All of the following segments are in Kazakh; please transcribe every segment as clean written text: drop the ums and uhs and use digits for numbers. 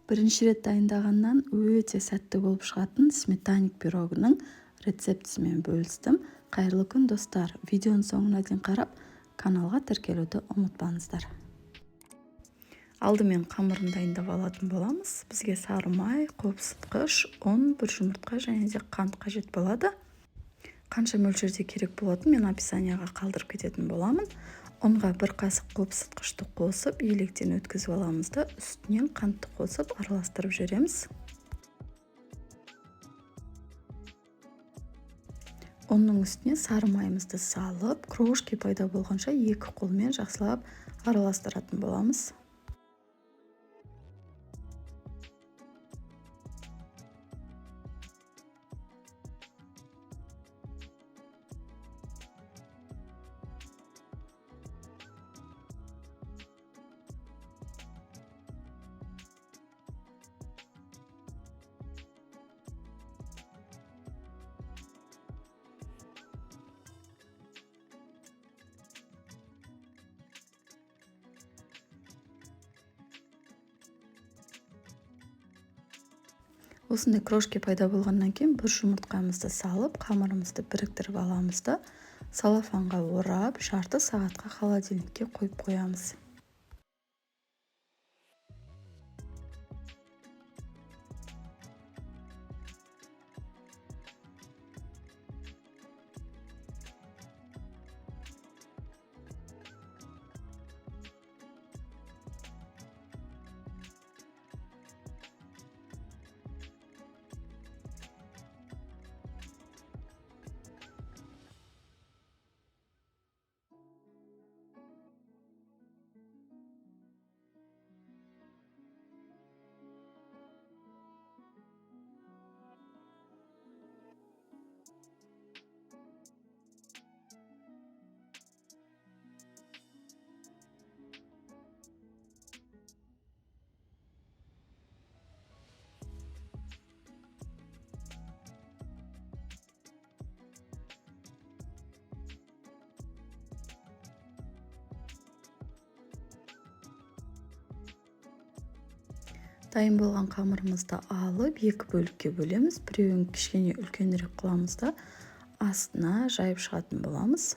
Бірінші рет дайындағаннан өте сәтті болып шығатын сметанник пирогының рецептісімен бөлістім. Қайырлы күн, достар! Видеоның соңына дейін қарап, каналға тіркелуді ұмытпаңыздар. Алдымен қамырын дайындап алатын боламыз. Бізге сары май, қопсытқыш, ұн, бір жұмыртқа және де қант қажет болады. Қанша мөлшерде керек болатын мен описанияға қалдырып кететін боламын. Ұнға бір қасық қопсытқышты қосып, електен өткізіп аламыз да, үстінен қантты қосып араластырып жібереміз. Ұнның үстіне сары майымызды салып, крошки пайда болғанша екі қолмен жақсылап араластыратын боламыз. Осындай крошки пайда болғаннан кейін бір жұмыртқамызды салып, қамырымызды біріктіріп аламыз да, салафанға орап, жарты сағатқа холодильникке қойып қоямыз. Дайын болған қамырымызды алып, екі бөлікке бөлеміз. Біреуін кішкене үлкенірек қыламыз да, астына жайып шығатын боламыз.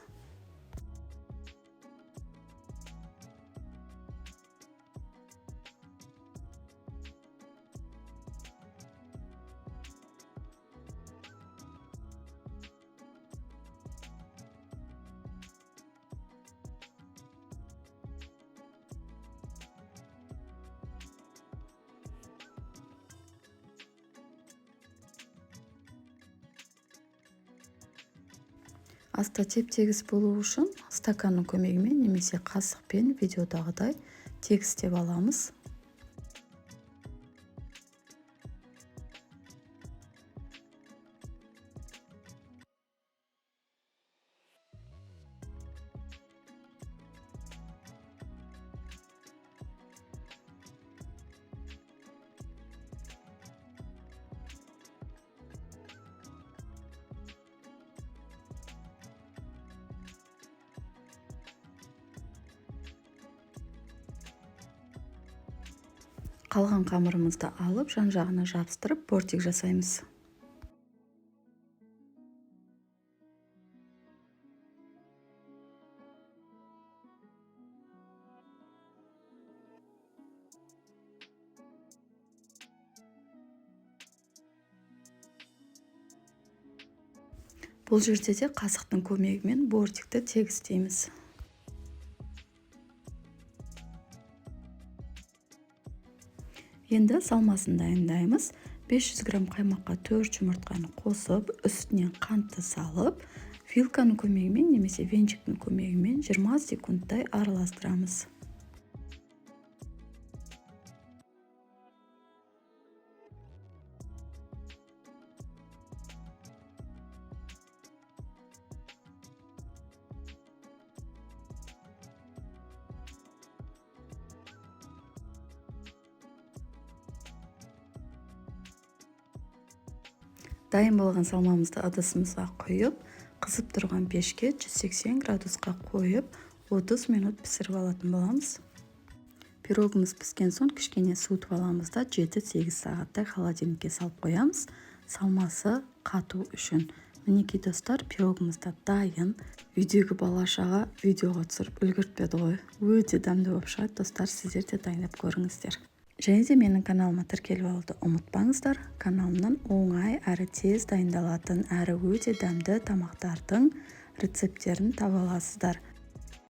Асты теп-тегіс болу үшін стаканның көмегімен немесе қасықпен видеодағыдай тегістеп аламыз. Қалған қамырымызды алып, жан-жағына жабыстырып, бортик жасаймыз. Бұл жерде де қасықтың көмегімен бортикті тегістейміз. Енді салмасын дайындаймыз. 500 грамм қаймаққа 4 жұмыртқаны қосып, үстінен қантты салып, вилканың көмегімен немесе венчиктің көмегімен 20 секундтай араластырамыз. Дайын болған салмамызды ыдысымызға құйып, қызып тұрған пешке 180 градусқа қойып, 30 минут пісіріп алатын боламыз. Пирогымыз піскен соң, кішкене суытып аламыз да, 7-8 сағаттай холодильникке салып қоямыз, салмасы қату үшін. Мінекей, достар, пирогымыз да дайын. Үйдегі бала шаға видеоға түсіріп үлгертпеді ғой. Өте дәмді болып шығады, достар, сіздер де дайындап көріңіздер. Және де менің каналыма тіркеліп алуды ұмытпаңыздар. Каналымнан оңай әрі тез дайындалатын, әрі өте дәмді тамақтардың рецепттерін таба аласыздар.